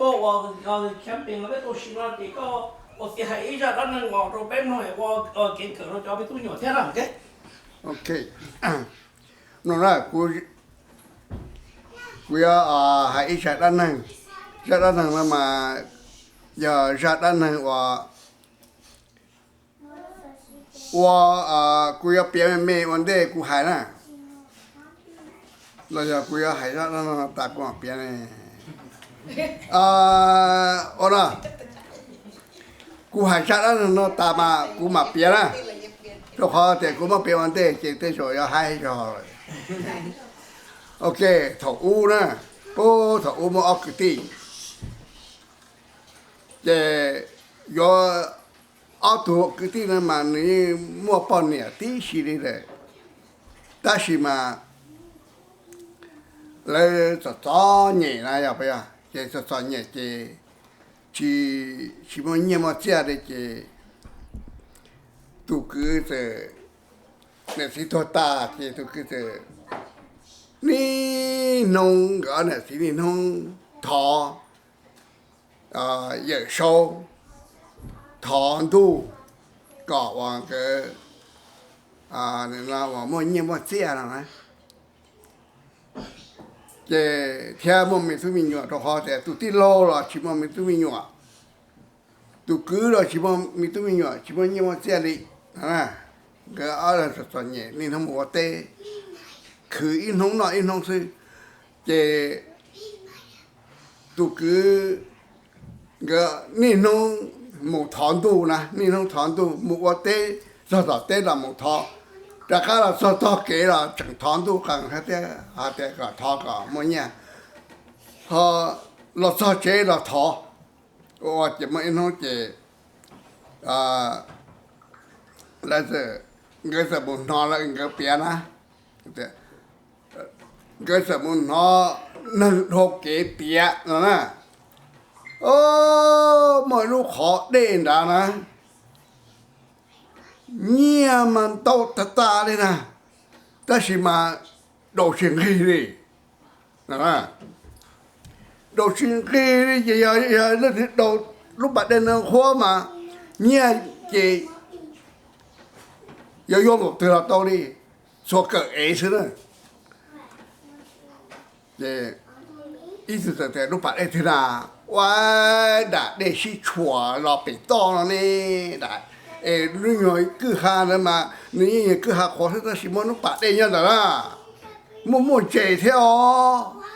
Koj ua camping los peb tau sim no ces koj ua tias hais ib zaj dab neeg los rau peb mloog ua kev kawm rau cov me tub me nyuam thiab na. Ok, no na, kuv yuav hais ib zaj dab neeg. Zaj dab neeg no mas yog zaj dab neeg uas ua, kuv yuav piav me me ua ntej kuv hais na, los yog kuv yuav hais zaj dab neeg no tas kuv mam piav ne? Ua no, kuv hais zaj dab neeg no tas mas kuv mam piav na, rau qhov tias kuv muab piav ua ntej ces tej zaum yuav haib zog lawm. Ok, thaum ub na, puag thaum ub muaj ob kwv tij, ces yuav ob tug kwv tij no mas nws yeej muaj poj niam tib si li lawm, tab sis mas lawv txom txom nyem na, yog puas yog, ces txom txom nyem ces tsis, tsis muaj nyiaj muaj txiaj li ces tus kwv txawm, niam txiv tuag tas ces tus kwv txawm niaj hnub, nkawd ob niam txiv niaj hnub thov Yawm Saub, thov ntuj kom uas nkawd uas muaj nyiaj muaj txiaj no na, ces thiab muaj me tub me nyuam, rau qhov tias tus tij laug los tsis muaj me tub me nyuam, tus kwv los tsis muaj me tub me nyuam, tsis muaj nyiaj muaj txiaj li. Nkawd ob leeg txom txom nyem niaj hnub mus ua teb, khwv ib hnub noj ib hnub xwb. Ces tus kwv, nkawd niaj hnub mus thov ntuj na, niaj hnub thov ntuj, mus ua teb, txog tom teb los mus thov, rov qab los txog tog kev los tseem thov ntuj qees thiab, hais tias kom thov kom muaj nyiaj, ho los txog tsev los thov. Ua ces muaj ib hnub ces lawv, nkawd txawm mus hnov lawv, nkawd piav na, nkawd txawm mus hnov neeg dhau kev piav no na, o, muaj lub qhov dej nrad na, nyiaj mas ntau tag tag li na, tab sis mas daus tsis nqig li. Daus tsis nqig li ces yog, yog leej twg daus lub pas dej no huab mas nyiaj ces yuav yuav npaum twg los tau li, txhua kawm ev xwb na. Ces ib txwm txawm tias lub pas dej twg na, ua, dam dej sib tshuam los pem toj no ne, es lub nyuag kwj ha ntawd mas nws yeej yog kwj ha qhuav xwb tab sis muaj lub pas dej nyob ntawd na, muaj muaj ntses thiab os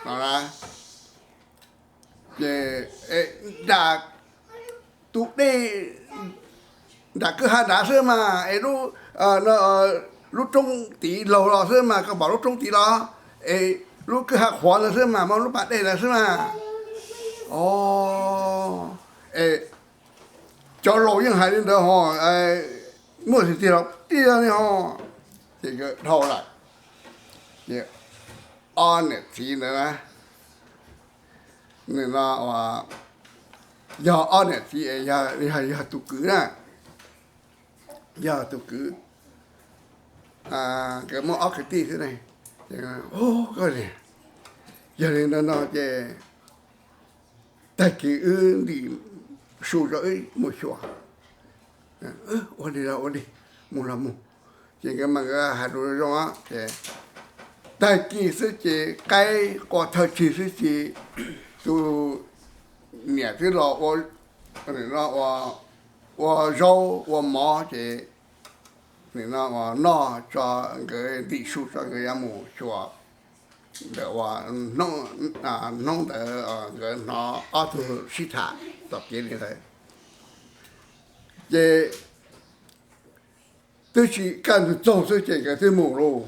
no. Ces dam tus dej, dam kwj ha nrad xwb mas es lub roob tid laug los xwb mas koj pom lub roob tid los, es lub kwj ha qhuav ntawd xwb mas muaj lub pas dej ntawd xwb mas. O, es cov laus yeej hais li ntawd ho, muaj tiag tiag los tiag li ho. Ces nkawd dhau lawm, ces ob niam txiv ntawd na, nws no yog ob niam txiv, yog tus kwv na, yog tus kwv, nkawd muaj ob kwv tij xwb ne. Koj, yog li ntawd no ces tag kis wb ntim su rau wb mus xyuas. Ua li los ua li, mus los mus. Ces nkawd mas nkawd hais lus zoo ces tag kis xwb ces qaib qua thawj tsig xwb ces tus niam twb los ua, ua zaub ua mov ces nim no uas noj tso, nkawd ntim su tso nkawd yuav mus xyuas ntawm uas hnub ntawd nkawd hnov ob tug sib tham tom kev li ntawd. Ces twb tsis kaj ntug txoog xwb ces nkawd twb mus lauj.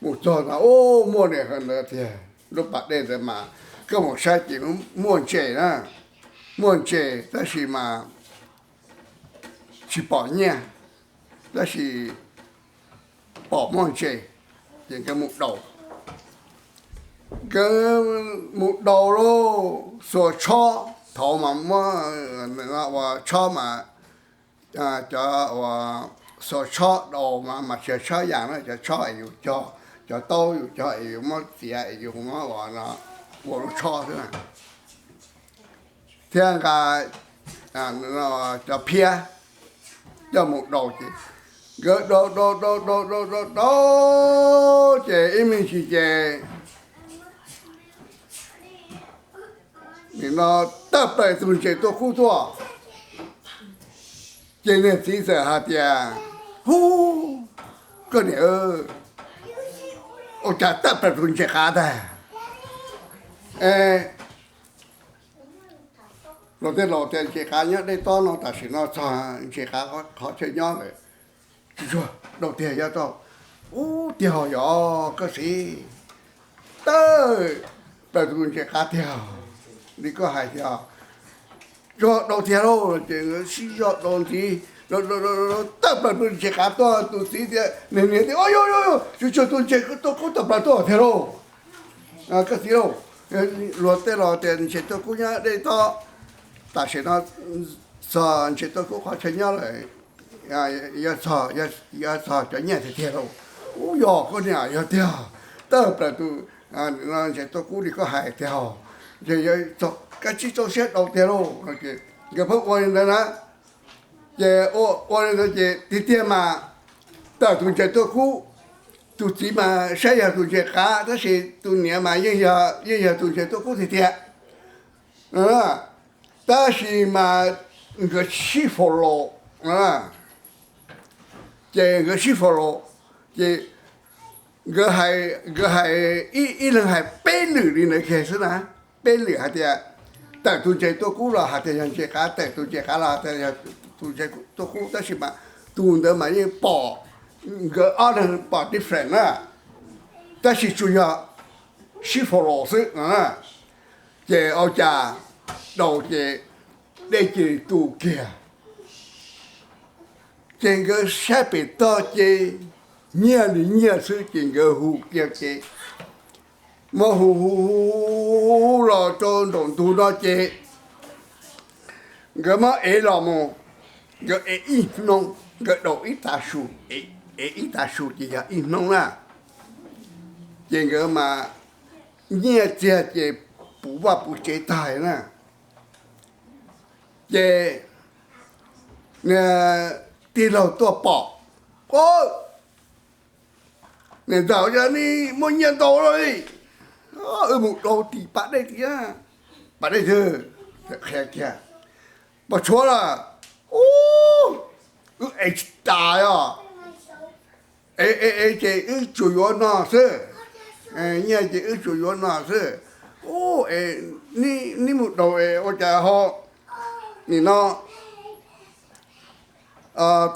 Mus txog no, u, muaj niag ntawd tiag, lub pas dej ntawd mas koj mus saib ces muaj ntses na, muaj ntses tab sis mas tsis pom nyiaj, tab sis pom muaj ntses, ces nkawd mus daus. Nkawd mus daus lauj, xuas tshob, thaum mas muab ua tshob mas cov uas xuas tshob daus mas mas tsis yog tshob yas na, cov tshob es yus cog, cov taub yus cog es yus muab txiav es yus muab ua no, ua lub tshob xwb na. thiab nqa cov phiab coj mus daus ces nkawd daus daus daus daus daus daus daus ces ib me ntsis ces nim no tawm plaws tus ntses tuaj kub tuaj. Ces niag txiv txawm hais tias, Hub, koj niam, ua cas tawm plaws tus ntses qav tag? Luag tej laus tias ntses qav nyob dej tob no, tam sim no txog ntses qav qhov chaw nyob lawm. Tsis tsuag, dau tiag yog tau. Ub, tiag ho yog koj txiv, tawm plaws tus ntses qav tiag li koj hais tiag. Tsuag, dau tiag lauj. Ces nkawd sib zog dau ntxiv, tawm plaws tus ntses qav tuaj. Tus txiv tias, niag niam tias, Yog yog yog, tsuag tsuag, tus ntses tuaj kub tawm plaws tuaj tiag lauj, koj txiv lauj. Luag tej laus tias ntses tuaj kub nyob dej tob, tam sim no txog ntses tuaj kub qhov chaw nyob lawm, yuav txog cov nyiaj tiag tiag lauj. Ub, yog koj niam, yog tiag, tawm plaws tus ntses tuaj kub li koj hais tiag, ces koj tsij txaus siab dau tiag lauj. Nkawd pheej ua li ntawd na. Ces ua li ntawd ces tiag tiag mas tawm tus ntses tuaj kub, tus txiv mas saib yog tus ntses qav, tab sis tus niam mas yeej yog tus ntses tuaj kub tiag tiag. Tab sis mas nkawd sib faus los, ces nkawd sib faus los, ces nkawd hais, nkawd hais, ib leeg hais peb lwm li ntawd kiag xwb na. Peb lwm hais tias tawm tus ntses tuaj kub los hais tias yog ntses qav, tawm tus ntses qav los hais tias yog tus ntses tuaj kub, tab sis mas tus ntawd mas yeej pom, nkawd ob leeg pom different na, tab sis tsuas yog sib faus los xwb no. Ces ua cas daus ces dej cia li tu kiag. Ces nkawd saib pem toj ces nyiaj li nyiaj xwb, ces nkawd hu kiag ces muab hu hu hu los rau nraum ntug no ces nkawd muab ev los mus, nkawd ev ib hnub, nkawd daus ib tav su, ev ib tav su ces yog ib hnub na. Ces nkawd mas nyiaj txiag ces puv vaj puv tsev tag na. Ces tij laug tuaj pom, Niam ntxawm, yog nej muaj nyiaj ntau lawm li, wb mus daus tim pas dej tim, pas dej twg, qhia kiag, pos tshuav lawm, wb ev tsis tas os, ev ev ces wb tsuas yuav no xwb, nyiaj ces wb tsuas yuav no xwb. Ub, neb mus daus es ua cas ho nim no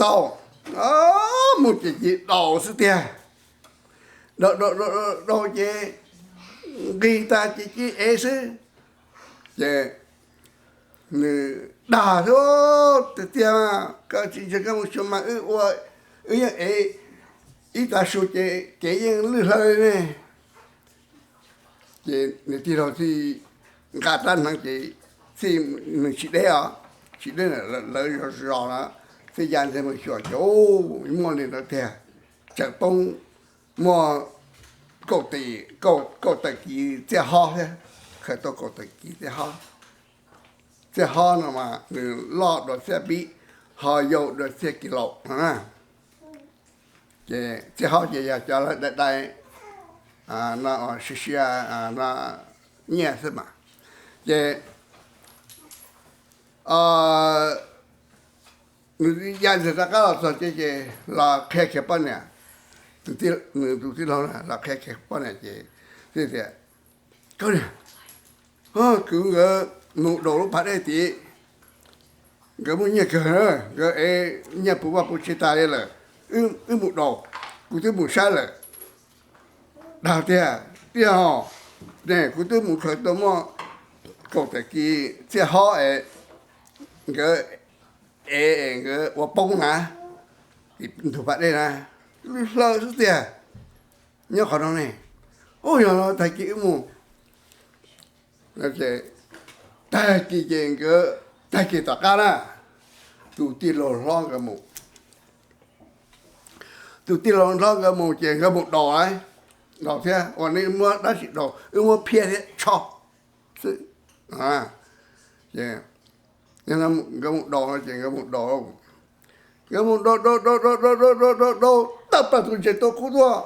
tau, mus ces cia li daus xwb tiag. Daus daus daus daus ces nqis tas ces cia li ev xwb. Ces nws dag xwb tiag tiag, Koj tsis ntseeg koj mus xyuas mas wb ua, wb yeej ev ib tav su ces kev yeej lwj hlaw ne. Ces nws tij laug thiaj nqa rab hneev ces thiaj, nws tsis deb os, tsis deb, lawv zos zos na, thiaj ya ntxiag mus xyuas ces muaj li ntawd tiag. Tseem poob, muaj kaum tawm, kaum tawm kis txiaj hob thiab, khaws tau kaum tawm kis txiaj hob. Txiaj hob no mas nws loj dua txiaj npib, ho yau dua txiaj kis laus no na. Ces txiaj hob ces yog cov lawv dai dai no, sia sia no, nyiaj xwb mas. Ces nws ya ntxiag rov qab los txog ces, ces los qhia kiag poj niam, nws tus tij laug los qhia kiag poj niam ces thiaj tias, Koj niam, kwv nkawd mus daus lub pas dej tid, nkawd muaj nyiaj kawg, nkawd ev nyiaj puv vaj puv tsev tas li lawm, wb mus daus, kuv twb mus saib lawm. Dag tiag tiag os, ne kuv twb mus khaws tau muaj kaum tawm kis txiaj hob es nkawd ev es nkawd ua poob na, ntug pas dej na, lwj hlaw xwb tiag, nyob qhov no ne. Ub, yog no tag kis wb mus. Tag kis ces nkawd, tag kis tom qab na, tus tij laug hlob nkawd mus, tus tij laug hlob nkawd mus ces nkawd mus daus, daus thiab, ua neb muab dab tsi daus, wb muab phiab thiab tsho xwb. Ces Nkawd mus daus no ces nkawd mus daus, nkawd mus daus daus daus daus daus daus daus daus daus, tawm plaws tus ntses tuaj kub tuaj.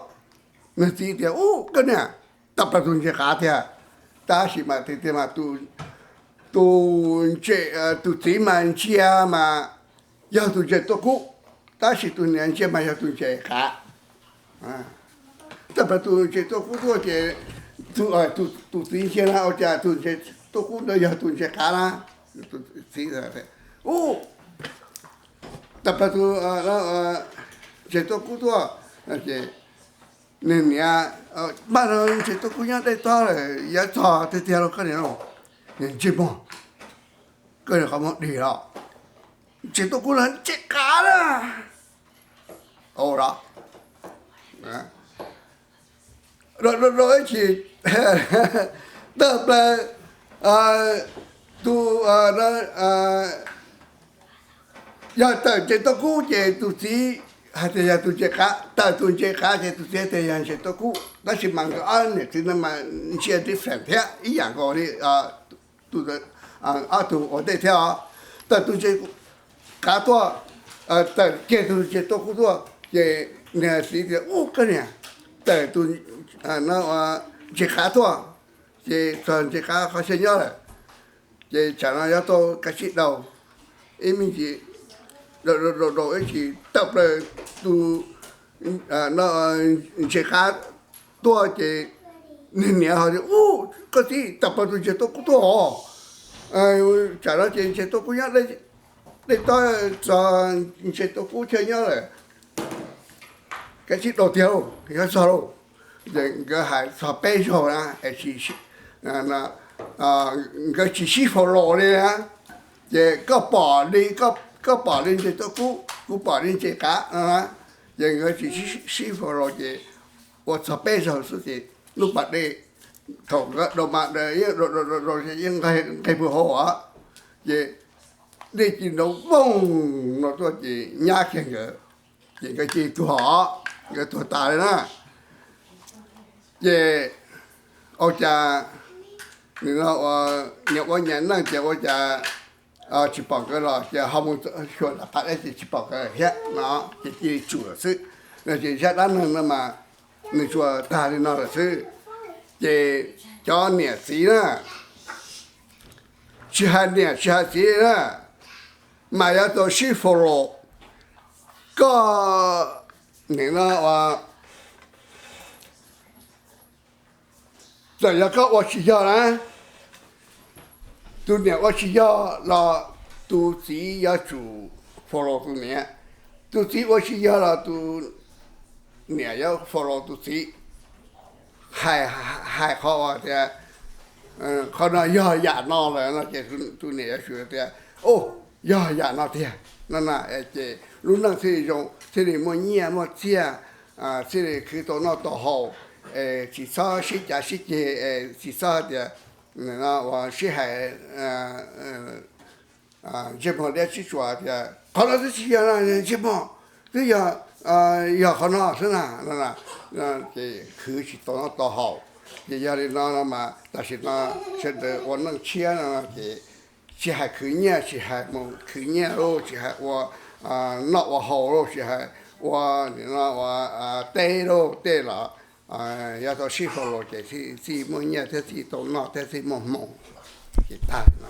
Nws txiv tias, Ub, koj niam, tawm plaws tus ntses qav tiag. Tab sis mas tiag tiag mas tus ntses, tus txiv mas ntsia mas yog tus ntses tuaj kub, tab sis tus niam ntsia mas yog tus ntses qav. Tawm plaws tus ntses tuaj kub tuaj ces tus txiv ntsia na, ua cas tus ntses tuaj kub ntawd yog tus ntses qav na. Txiv, Ub, tawm plaws tus ntses tuaj kub tuaj. Ces nws niam, Npaj no ntses tuaj kub nyob dej tob lawm, yuav txog tiag tiag los koj niam. Ntsej muag, koj niam qhov muag dig los, ntses tuaj kub los ntses qav na. Ua rau, rau rau ib chim tawm plaws tus, yog tawm ntses tuaj kub ces tus txiv hais tias yog tus ntses qav, tawm tus ntses qav ces tus txiv hais tias yog ntses tuaj kub. Tab sis mas nkawd ob niam txiv no mas ntsia different thiab, ib yam nkaus li tus, ob tug ua ntej thiab os. Tawm tus ntses qav tuaj, tawm kiag tus ntses tuaj kub tuaj, ces nws txiv tias, Ub, koj niam, tawm tus ntses qav tuaj, ces txog ntses qav qhov chaw nyob lawm. Ces tsam no yuav tau kav tsij daus. Ib me ntsis, daus daus daus ib chim tawm plaws tus ntses qav tuaj ces nws niam ho tias, Ub, koj txiv, tawm plaws tus ntses tuaj kub tuaj os. Tsam no ces ntses tuaj kub nyob dej tob, txog ntses tuaj kub chaw nyob lawm, kav tsij daus tiag lauj, yuav txog lauj. Ces nkawd hais txog peb zaug na, nkawd tsis sib follow li na. Ces koj pom li, koj pom li ntses tuaj kub, kuv pom li ntses qav no na. Ces nkawd tsis sib follow ces ua txog peb zaug xwb ces lub pas dej, thaum nkawd daus mas yeej nqeg puag hauv os, ces dej cia li nrov voog no tuaj ces nyab kiag nkawd, ces nkawd cia li tuag os, nkawd tuag tas li na. Ces ua cas nws no ua, nyias ua nyias neej ces ua cas tsis pom nkawd los ces ho mus xyuas nram qab dej ces tsis pom nkawd thiab no, ces cia li tsum lawm xwb. No ces zaj dab neeg no mas nws tsuas tag li no lawm xwb. Ces cov niam txiv na, tsis hais niam tsis hais txiv na, mas yuav tau sib follow. Koj nim no ua, txawm yog koj ua tsis yog na, tus niam ua tsis yog los tus txiv yuav tsum follow tus niam, tus txiv ua tsis yog los tus niam yuav follow tus txiv. Hais, hais qhov uas tias qhov no yog yam no lawm no ces tus niam yuav tsum tias, Au, yog yam no tiag no na, ces lub neej thiaj li zoo, thiaj li muaj nyiaj muaj txiaj, thiaj li khwv tau noj tau haus, es tsis txhob sib cav sib ceg, es tsis txhob tias ua sib hais ntsej muag liab sib tsuas tias qhov no twb tsis yog ntsej muag, twb yog, yog qhov no xwb na. Ces khwv tsis tau noj tau haus. Ces yog li no no mas tam sim no sawv daws ua neej tshiab no ces tsis hais khwv nyiaj, tsis hais mus khwv nyiaj lauj, tsis hais ua noj ua haus lauj, tsis hais ua nim no ua teb lauj, tej los yuav tau sib follow ces txij muaj nyiaj thiab txij tau noj thiab txij muaj hmoo. Ces tag no.